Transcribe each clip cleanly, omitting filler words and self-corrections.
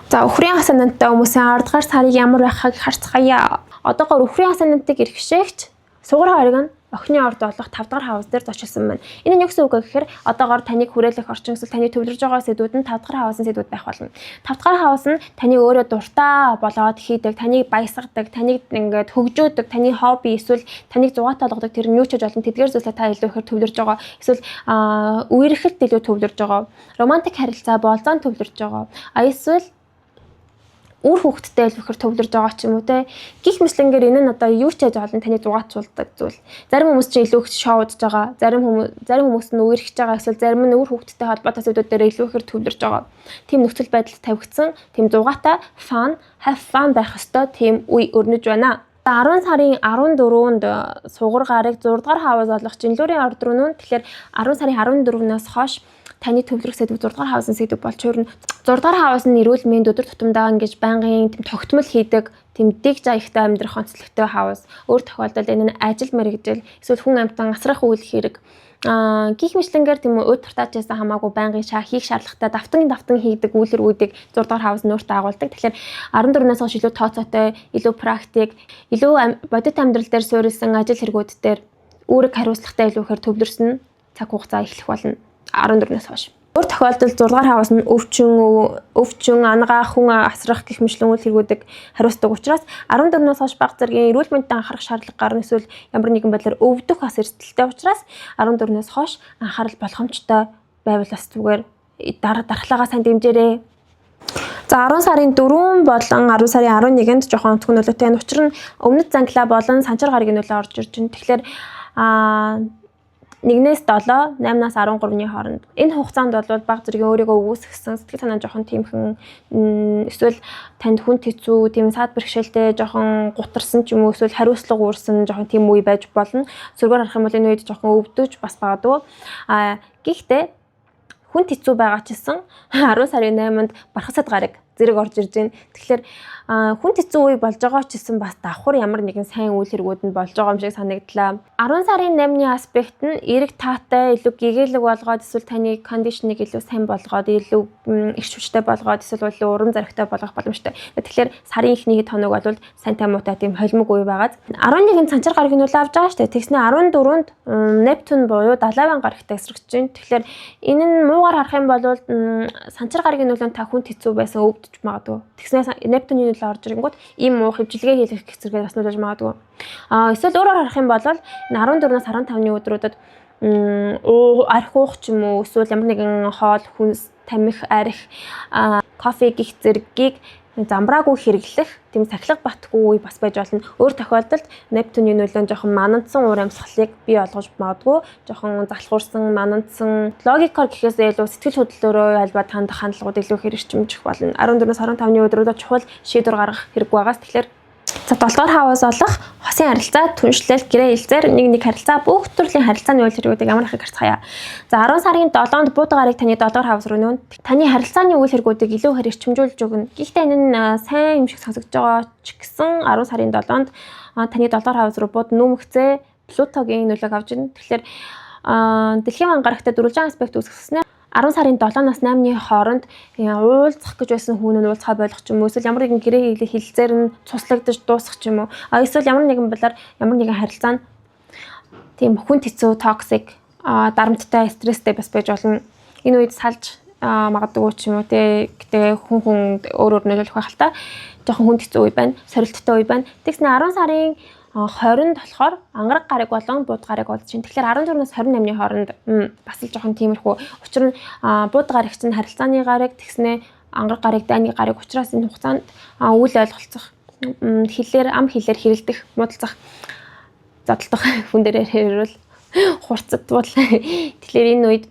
За, үхрийн ascendant-тай хүмүүсийн 10 дугаар сарыг ямар байхыг харцгаая. Одоогоор үхрийн ascendant-ыг эрхшээгч сугар хоёрыг нь охины орд болох 5 дахь house дээр зочилсан байна. Энэ нь юу гэсэн үг вэ гэхээр одоогоор таныг хүрээлэх орчин, эсвэл таны төвлөрж байгаа сэдвүүд нь 5 дахь house-ын сэдвүүд байх болно. 5 дахь house нь таны өөрөө дуртай болоод хийдэг, таныг баясгадаг, таныг ингээд хөгжөөдөг, таны хобби эсвэл таныг зугаатай болгодог тэр нь юу ч гэж болно. Тэдгээр зүйлээ та илүү ихээр төвлөрж байгаа. Эсвэл үерхэлд илүү төвлөрж байгаа. Романтик харилцаа, болзоон төвлөрж байгаа. А эсвэл үр хүүхэдтэй илүү ихээр төвлөрж байгаа ч юм уу, те. Гэх мэтлэнгээр энэ нь одоо юу ч яаж болно, таны зугаацуулдаг зүйл. Зарим хүмүүс чинь илүү их шоу удаж байгаа. Зарим хүмүүс нь үерхэж байгаа, эсвэл зарим нь үр хүүхэдтэй холбоотой зүйлүүд дээр илүү ихээр төвлөрж байгаа. Тийм нөхцөл байдалд тавигдсан, тийм зугаатай, fun, have fun байх ёстой тийм үе өрнөж байна. 10 сарын 14-нд сугар гараг 6 дугаар house болох Жинлүүрийн орд руу нүүн. Тэгэхээр 10 сарын 14-нөөс хойш таны төвлөрөх сэдв 6 дугаар house-ын сэдв болж хуурна. 6 дугаар house нь эрүүл мэнд, өдөр тутамдаа ингэж байнгын тийм тогтмол хийдэг, тийм дэг жаягтай амьдрах онцлогтой house. Өөр тохиолдолд энэ нь ажил мэргэжил, эсвэл хүн амьтан асрах үйл хэрэг гих мэтлэнгээр тийм үү, дуртаач байсан хамаагүй байнгын шаа хийх шаардлагатай, давтан давтан хийдэг үйл хэрэгүүдийг 6 дугаар house нь өөртөө агуулдаг. Тэгэхээр 14-өөс хойш илүү тооцоотой, илүү практик, илүү бодит амьдрал дээр суурилсан ажил хэрэгүүд дээр үүрэг хариуцлагатай илүү ихээр төвлөрсөн цаг хугацаа эхлэх болно 14-өөс хойш. Өөр тохиолдолд 6 дугаар house нь өвчин, анагаах, хүн асрах гэх мэтлэн үйл хэрэгүүдийг хариуцдаг учраас 14-өөс хойш баг зэргийн эрүүл мэндэд анхаарах шаардлага гарна, эсвэл ямар нэгэн байдлаар өвдөх бас эрсдэлтэй учраас 14-өөс хойш анхаарал болгоомжтой байвал бас зүгээр, дархлаагаа сайн дэмжээрэй. За, 10 сарын 4 болон 10 сарын 11-нд жоохон онцгой нөлөөтэй. Учир нь өмнөд занглаа болон санчар гарагийн нөлөө орж ирж байна. Тэгэхээр 1-ээс 7, 8-наас 13-ны хооронд. Энэ хугацаанд бол баг зэргийн өөрийгөө үгүйсгэсэн, сэтгэл санаа жоохон тиймхэн, эсвэл танд хүн хэцүү, тийм саад бэрхшээлтэй жоохон гутарсан ч юм уу, эсвэл хариуцлага үүрсэн жоохон тийм үе байж болно. Сөргөөр харах юм бол энэ үед жоохон өвдөж бас магадгүй. А гэхдээ хүн хэцүү байгаа ч гэсэн 10 сарын 8-нд бархасад гараг зэрэг орж ирж байна. Тэгэхээр хүн хэцүү үе болж байгаа ч гэсэн бас давхар ямар нэгэн сайн үйл хэрэгүүд нь болж байгаа юм шиг санагдлаа. 10 сарын 8-ны аспект нь эерэг таатай, илүү гэгээлэг болгоод, эсвэл таны condition-ыг илүү сайн болгоод, илүү эрч хүчтэй болгоод, эсвэл илүү урам зоригтой болгох боломжтой. Тэгэхээр сарын эхний хэд хоног бол сайнтай муутай тийм холимог үе байгааз. 11-нд санчар гарагийн нөлөө авч байгаа шүү дээ. Тэгснэ 14-нд Нептун буюу далайван гарагтай эсрэгч байна. Тэгэхээр энэ нь муугаар харах юм бол санчар гарагийн нөлөөнд та хүн хэцүү байсан, өвдөж магадгүй. Тэгснэ Нептуны нөлөө орж ирэнгүүт ийм муу хөвжилгээ хийх гэх зэрэгээр бас нөлөөлж магадгүй. А эсвэл өөрөөр харах юм бол энэ 14-наас 15-ны өдрүүдэд уу архи уух ч юм уу, эсвэл ямар нэгэн хоол хүнс, тамхи, архи, кофе гих зэргийг замбраагүй хэрэглэх тийм сахилга батгүй үе бас байж болно. Өөр тохиолдолд Нептуны нөлөө жоохон манандсан уур амьсгалыг бий болгож магадгүй. Жоохон залхуурсан, манандсан, логикоор гэхээс илүү сэтгэл хөдлөлөөрөө альва танд хандлагууд илүү их эрчимжих болно. 14-өөс 15-ны өдрүүдэд чухал шийдвэр гаргах хэрэг байгаас. Тэгэхээр за, 7 дугаар house болох хосын харилцаа, түншлэл, гэрээ хэлцээр нэг нэг харилцаа, бүх төрлийн харилцааны үйл хэрэгүүдийг ямар их харцгаая. За, 10 сарын 7-нд бууд гарыг таны 7 дугаар house руу нүүн. Таны харилцааны үйл хэрэгүүдийг илүү их эрчимжүүлж өгнө. Гэхдээ энэ нь сайн юм шиг сонсогдож байгаа ч гэсэн 10 сарын 7-нд таны 7 дугаар house руу бууд нүүмгцээ Плутогийн нөлөөг авч ирнэ. Тэгэхээр дэлхийн ван гарагтай дөрвөлжин аспект үүсгэснээр 10 сарын 7-наас 8-ны хооронд уулзах гэж байсан хүн нь уулзахаа болох ч юм уу, эсвэл ямар нэгэн гэрээ хэлэлцээр нь цуслагдаж дуусах ч юм уу. А эсвэл ямар нэгэн байдлаар ямар нэгэн харилцаа нь тийм хүн хэцүү, toxic, дарамттай, стресстэй бас байж болно. Энэ үед салж магадгүй ч юм уу, те. Гэтэ хүн хүн өөр өөр нөлөөлөх байх л та. Жоохон хүнд хэцүү үе байна, сорилттой үе байна. Тэгснэ 10 сарын 20-нд болохоор ангараг гараг болон бууд гараг болж чинь. Тэгэхээр 14-өөс 28-ны хооронд бас л жоохон тиймэрхүү. Учир нь бууд гараг чинь харилцааны гараг, тэгснэ ангараг гараг дайны гараг учраас энэ хугацаанд үйл ойлголцох, хэлээр, ам хэлээр хэрэлдэх, муудалцах, зодтолдох, хүн дээр хэрвэл хурцдвал. Тэгэхээр энэ үед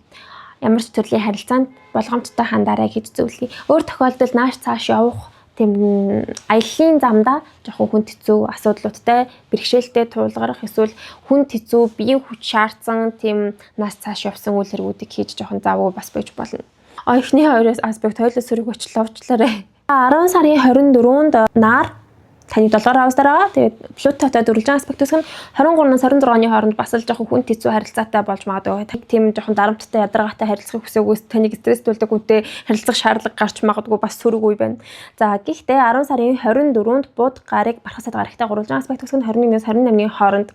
ямар ч төрлийн харилцаанд болгоомжтой хандаарай гэж зөвлөе. Өөр тохиолдолд нааш цааш явах тийм аяллаа замдаа жоохон хүнд хэцүү асуудлуудтай, бэрхшээлтэй тулгарах, эсвэл хүнд хэцүү, биеийн хүч шаардсан тийм нас цааш явсан үйл хэрэгүүдийг хийж жоохон завгүй бас байж болно. А эхний хоёроос аспект хоёулаа сөрөг очлоо, уучлаарай. 10 сарын 24-нд нар Таны 7 дугаар house дээр байгаа. Тэгээд Плутотой дөрвөлжин аспект үүсгэн 23-наас 26-ны хооронд бас л жоохон хүнд хэцүү харилцаатай болж магадгүй. Тийм жоохон дарамттай, ядаргаатай харилцахыг хүсээгүй, таныг стресстүүлдэг хүнтэй харилцах шаардлага гарч магадгүй, бас сөрөг үе байна. За, гэхдээ 10 сарын 24-нд Буд гариг Бархасад гарагтай гурвалжин аспект үүсгэн 21-ээс 28-ны хооронд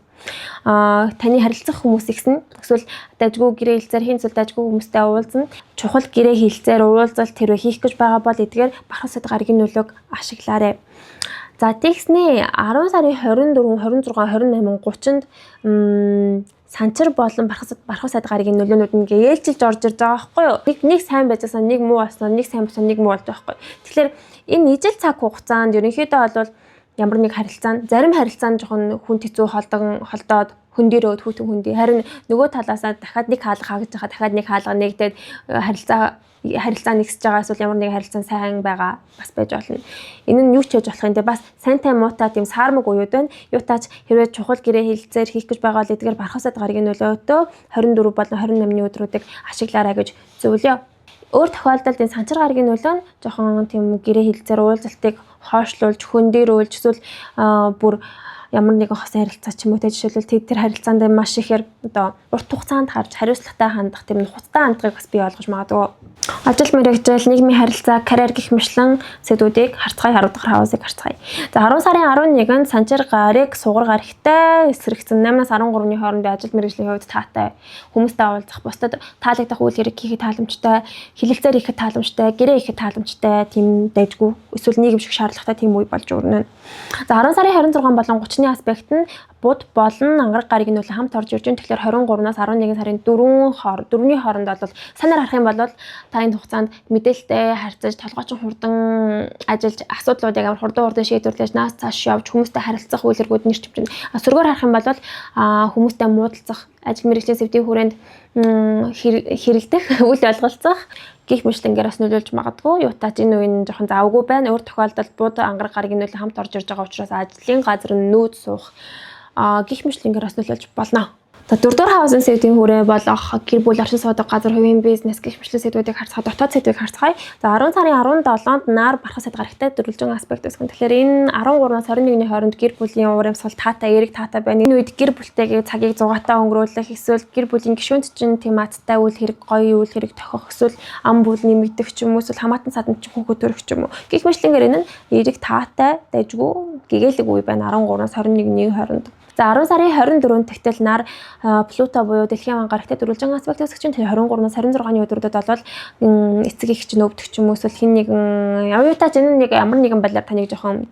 таны харилцах хүмүүс ихсэн. Эсвэл дажгүй гэрээ хэлцээр хийн, эсвэл дажгүй хүмүүстэй уулзна. Чухал гэрээ хэлцээр уулзалт хэрвээ хийх гэж байгаа бол эдгээр Бархасад гарагийн нөлөөг ашиглаарай. За, тэгснээ 10 сарын 24, 26, 28, 30-нд Санчир болон Бархасад гарагийн нөлөөнүүд нь ингээ ээлжилж орж ирж байгаа байхгүй юу? Нэг нэг сайн байжсэн, нэг муу болсон, нэг сайн болсон, нэг муу болж байгаа байхгүй. Тэгэхээр энэ ижил цаг хугацаанд ерөнхийдөө бол ямар нэг харилцаанд, зарим харилцаанд жоохон хүнд хэцүү, холдон холдоод хөндөрөөд хүүтэн хөндөй. Харин нөгөө талаасаа дахиад нэг хаалга хаагдаж байгаа, дахиад нэг хаалга нэгдээд харилцаа нэгсэж байгаа, эсвэл ямар нэгэн харилцаа сайн байгаа бас байж болно. Энэ нь юу ч хийж болох юм те, бас сайнтай муутай тийм саармаг уюуд байна. Юутаач хэрвээ чухал гэрээ хэлцээр хийх гэж байгаа бол эдгээр Бархасад гарагийн нөлөөтэй 24 болон 28-ны өдрүүдийг ашиглаарай гэж зөвлөё. Өөр тохиолдолд энэ Санчир гарагийн нөлөө нь жоохон тийм гэрээ хэлцээр уулзалтыг хойшлуулж, хөндөрүүлж, эсвэл бүр ямар нэгэн хосын харилцаа ч юм уу те, жишээлбэл тэр харилцаанд маш ихээр одоо урт хугацаанд харж, хариуцлагатай хандах, тийм нухацтай хандлагыг бас бий болгож магадгүй. Ажил мэргэжил, нийгмийн харилцаа, карьер гэх мэтлэн сэдвүүдийг харцгаая, 10 дахь house ыг харцгаая. За, 10 сарын 11-нд Санчир гариг Сугар гарагтай эсрэгцэн 8-наас 13-ны хооронд ажил мэргэжлийн хувьд таатай, хүмүүстэй уулзах, бусдад таалагдах үйл хэрэг хийхэд тааламжтай, хэлэлцээр хийхэд тааламжтай, гэрээ хийхэд тааламжтай, тийм дайжгүй эсвэл нийгэмших шаардлагатай тийм үе болж өрнө. За, 10 сарын 26 болон 30-ны аспект нь Буд болон Ангараг гарагийн нөлөө хамт орж ирж байна. Тэгэхээр 23-наас 11 сарын 4 хоор 4-ний хооронд бол санаар харах юм бол та энэ хугацаанд мэдээлэлтэй харьцаж, толгойчин хурдан ажиллаж, асуудлуудыг амар хурдан хурдан шийдвэрлэж, наас цааш явж, хүмүүстэй харилцах үйл хэрэгүүд нэр чимжин. Сөргөөр харах юм бол хүмүүстэй муудалцах, ажил мэргэжлийн сэдвийн хүрээнд хэрэглэх, үл ойлголцох гих мэтлэнгээр бас нөлөөлж магадгүй. Юутаач энэ үеийн жоохон завгүй байна. Өөр тохиолдолд Буд Ангараг гарагийн нөлөө хамт орж ирж байгаа учраас ажлын газар нүүд суух гих мэтлэнгээр бас нөлөөлж болно. За, дөрөвдүгээр house ын сэдвийн хүрээ болох гэр бүл, оршин суудаг газар, хувийн бизнес гэх мэтлэн сэдвүүдийг харцгаа, дотоод сэдвийг харцгаая. За, 10 сарын 17-нд Нар Бархасад гарагтай дөрвөлжин аспект үүсгэн. Тэгэхээр энэ 13-наас 21-ний хооронд гэр бүлийн уур амьсгал таатай, эерэг таатай байна. Энэ үед гэр бүлтэйгээ цагийг зугаатай өнгөрүүлэх, эсвэл гэр бүлийн гишүүнд чинь тийм азтай үйл хэрэг, гоё үйл хэрэг тохиох, эсвэл ам бүл нэмэгдэх ч юм уу, эсвэл хамаатан саданд чинь хүүхэд төрөх ч юм уу. Гэх мэтлэнгээр энэ нь эерэг таатай, дайжгүй гэгээлэг үе байна 13-наас 21-ний хооронд. За, 10 сарын 24-нд тэгтэл Нар Плуто буюу дэлхийн аван гарагтай дөрвөлжин аспект үүсгэж чинь 23-наас 26-ны өдрүүдэд бол эцэг их чинь өвдөх ч юм уу, эсвэл хэн нэгэн оюутаач энэ нэг ямар нэгэн байдлаар таныг жоохон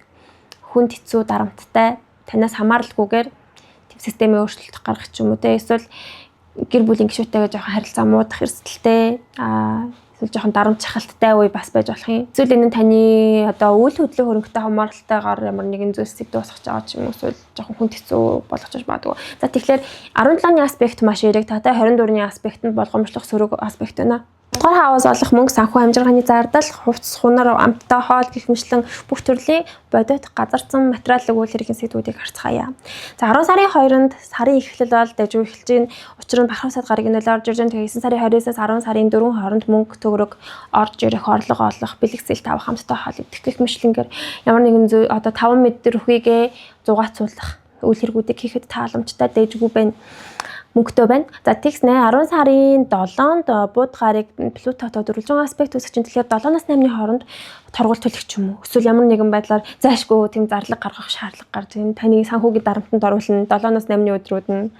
хүнд хэцүү, дарамттай, танаас хамааралгүйгээр тийм системийн өөрчлөлт гаргах ч юм уу те, эсвэл гэр бүлийн гишүүнтэйгээ жоохон харилцаа муудах эрсдэлтэй, эсвэл жоохон дарамт чахалттай үе бас байж болох юм. Эсвэл энэ нь таны одоо үйл хөдлөх хөрөнгөтэй хамааралтайгаар ямар нэгэн зүйлсийг дуусгах байгаа ч юм уу, эсвэл жоохон хүнд хэцүү болгож магадгүй. За, тэгэхээр 17-ны аспект маш эерэг таатай, 24-ны аспект нь болгоомжлох сөрөг аспект байна. Дугаар house болох мөнгө, санхүү, амжиргааны зардал, хувцас, хунар, амттай хоол гэх мэтлэн бүх төрлийн бодит газарцсан материалын үйл хэргийн сэдвүүдийг харцгаая. За, 10 сарын 2-нд сарын эхлэл бол дажгүй эхэлж байна. Учир нь Бархасад гарагийн нөлөө орж ирж байна. Тэгээ 9 сарын 29-аас 10 сарын 4 хооронд мөнгө төгрөг орж ирэх, орлого олох, бэлгэсэлт авах, амттай хоол идэх гэх мэтлэнгээр ямар нэгэн зүй одоо 5 мэдрөхийгээ зугаацуулах үйл хэрэгүүдийг хийхэд тааламжтай, дайжгүй байна, мөнгөтэй байна. За, тэгснэ 10 сарын 7-нд Буд гарыг Плутотой дөрвөлжин аспект үүсгэж чинь тэгэхээр 7-наас 8-ны хооронд торгуул төлөх ч юм уу. Эсвэл ямар нэгэн байдлаар зайлшгүй тийм зарлага гаргах шаардлага гарч ирнэ. Таны санхүүгийн дарамтанд оруулна 7-наас 8-ны өдрүүд нь.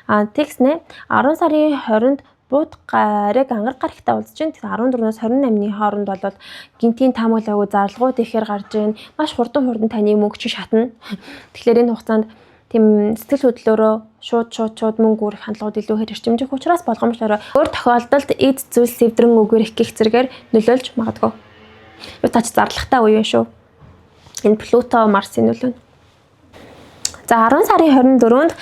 Тэгснэ 10 сарын 20-нд Буд гариг Ангараг гарагтай уулзж чинь 14-өөс 28-ны хооронд бол гинтийн таамаглаагүй зарлагууд ихээр гарч ийн, маш хурдан хурдан таны мөнгө чинь шатна. Тэгэхээр энэ хугацаанд тийм сэтгэл хөдлөлөөрөө шууд шууд шууд мөнгө үрэх хандлагууд илүү хэр эрчимжих учраас болгоомжлороо, өөр тохиолдолд эд зүйл сэвдрэн үгэрэх гих зэрэгээр нөлөөлж магадгүй. Юу тач зарлагтай үе шүү. Энэ Плуто Марсын нөлөө. За, 10 сарын 24-нд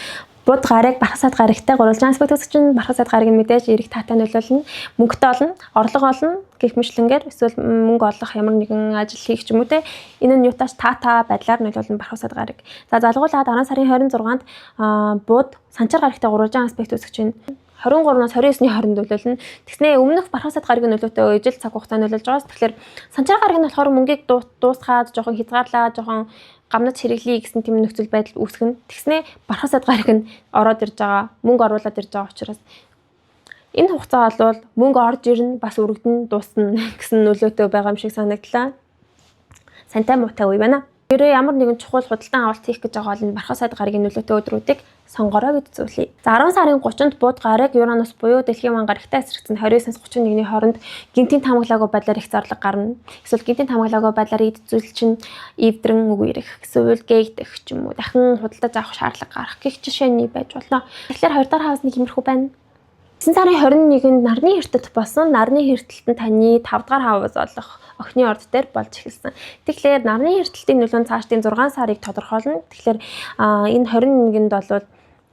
Буд гараг Бархасад гарагтай гурвалжин аспект үүсгэж чинь Бархасад гараг нь мэдээж эерэг таатай нөлөөлнө. Мөнгөтэй олно, орлого олно гэх мэтлэнгээр, эсвэл мөнгө олох ямар нэгэн ажил хийх ч юм уу те. Энэ нь юутааш таатай байдлаар нөлөөлнө Бархасад гараг. За, залгуулаад 10 сарын 26-нд Буд Санчир гарагтай гурвалжин аспект үүсгэж чинь 23-наас 29-ны хооронд нөлөөлнө. Тэгснээ өмнөх Бархасад гарагийн нөлөөтэй ижил цаг хугацаа нөлөөлж байгаас тэгэхээр Санчир гараг нь болохоор мөнгийг дуусгаад жоохон хязгаарлаа, жоохон гамнаж хэрэглэе гэсэн тийм нөхцөл байдал үүсгэн. Тэгснээ бархасад гараг нь ороод ирж байгаа, мөнгө оруулаад ирж байгаа учраас энэ хугацаа бол мөнгө орж ирнэ, бас өргөдөн, дуусна гэсэн нөлөөтэй байгаа юм шиг санагдлаа. Сантай муутай үе байна. Хэрвээ ямар нэгэн чухал худалдан авалт хийх гэж байгаа бол энэ бархасад гарагийн нөлөөтэй өдрүүдийг сонгороо гэж зөвлөе. За, 10 сарын 30-нд Бууд гараг Уранус буюу дэлхийн ван гарагтай эсрэгцэн 29-аас 31-ний хооронд гэнэтийн таамаглаагүй байдлаар их зарлаг гарна. Эсвэл гэнэтийн таамаглаагүй байдлаар эд зүйл чинь эвдрэн үгүй ирэх. Эсвэл гээгдэх ч юм уу. Дахин худалдаж авах шаардлага гарах гэх жишээний байж болно. Тэгэхээр 2 дахь house нэг иймэрхүү байна. 9 сарын 21-нд нарны хэртэлт болсон. Нарны хэртэлт нь таны 5 дахь house болох охины орд дээр болж эхэлсэн. Тэгэхээр нарны хэртэлтийн нөлөө нь цаашдын 6 сарыг тодорхойлно. Тэгэхээр энэ 21-нд бол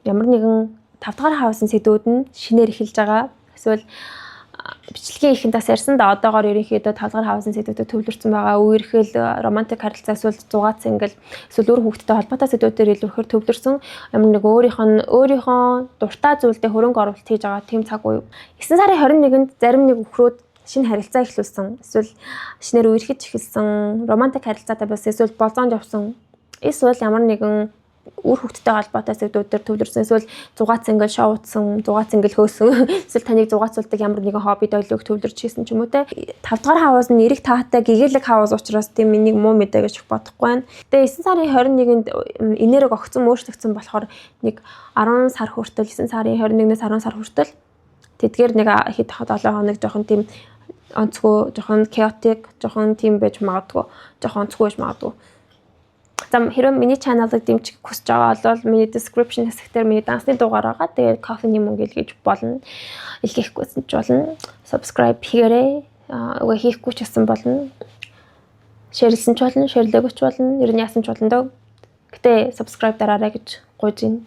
ямар нэгэн 5 дахь house ын сэдвүүд нь шинээр эхэлж байгаа. Эсвэл бичлэгийн эхэнд бас ярьсан да, одоогоор ерөнхийдөө 5 дахь house ын сэдвүүдэд төвлөрсөн байгаа. Үерхэл, романтик харилцаа, эсвэл зугаат single, эсвэл үр хүүхэдтэй холбоотой сэдвүүдээр илүү ихээр төвлөрсөн. Ямар нэг өөрийнхөө дуртай зүйлдээ хөрөнгө оруулалт хийж байгаа тийм цаг үе. 9 сарын 21-нд зарим нэг өхрүүд шинэ харилцаа эхлүүлсэн. Эсвэл шинээр үерхэж эхэлсэн, романтик харилцаатай байсан, эсвэл болзоонд явсан. Эсвэл ямар нэгэн үр хүүхэдтэй холбоотой сэдвүүдээр төвлөрсөн, эсвэл зугаат single шоуцсан, зугаат single хөөсөн, эсвэл таныг зугаацуулдаг ямар нэгэн хобби долиог төвлөрч хийсэн ч юм уу те. 5 дугаар house нь эрэг таатай гэгээлэг house учраас тийм энийг муу мэдээ гэж их бодохгүй байна. Тэгээ 9 сарын 21-нд энерги огцон өөрчлөгдсөн болохоор нэг 10 сар хүртэл, 9 сарын 21-ээс 10 сар хүртэл тэдгээр нэг хэд 7 хоног жоохон тийм онцгой, жоохон chaotic, жоохон тийм байж магадгүй, жоохон онцгой байж магадгүй. За, хэрвээ миний channel-ыг дэмжих хүсэж байгаа бол миний description хэсгээр миний дансны дугаар байгаа. Тэгээд кофений мөнгө илгээж болно. Илгээхгүйсэн ч болно. Subscribe хийгээрэй. Аа, үгүй, хийхгүй ч гэсэн болно. Share лсэн ч болно, share лээгүй ч болно. Ер нь яасан ч болно дөө. Гэтэ subscribe дараарай гэж гуйж байна.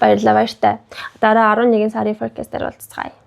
Баярлалаа, баяртай. Дараа 11 сарын forecast дээр уулзцгаая.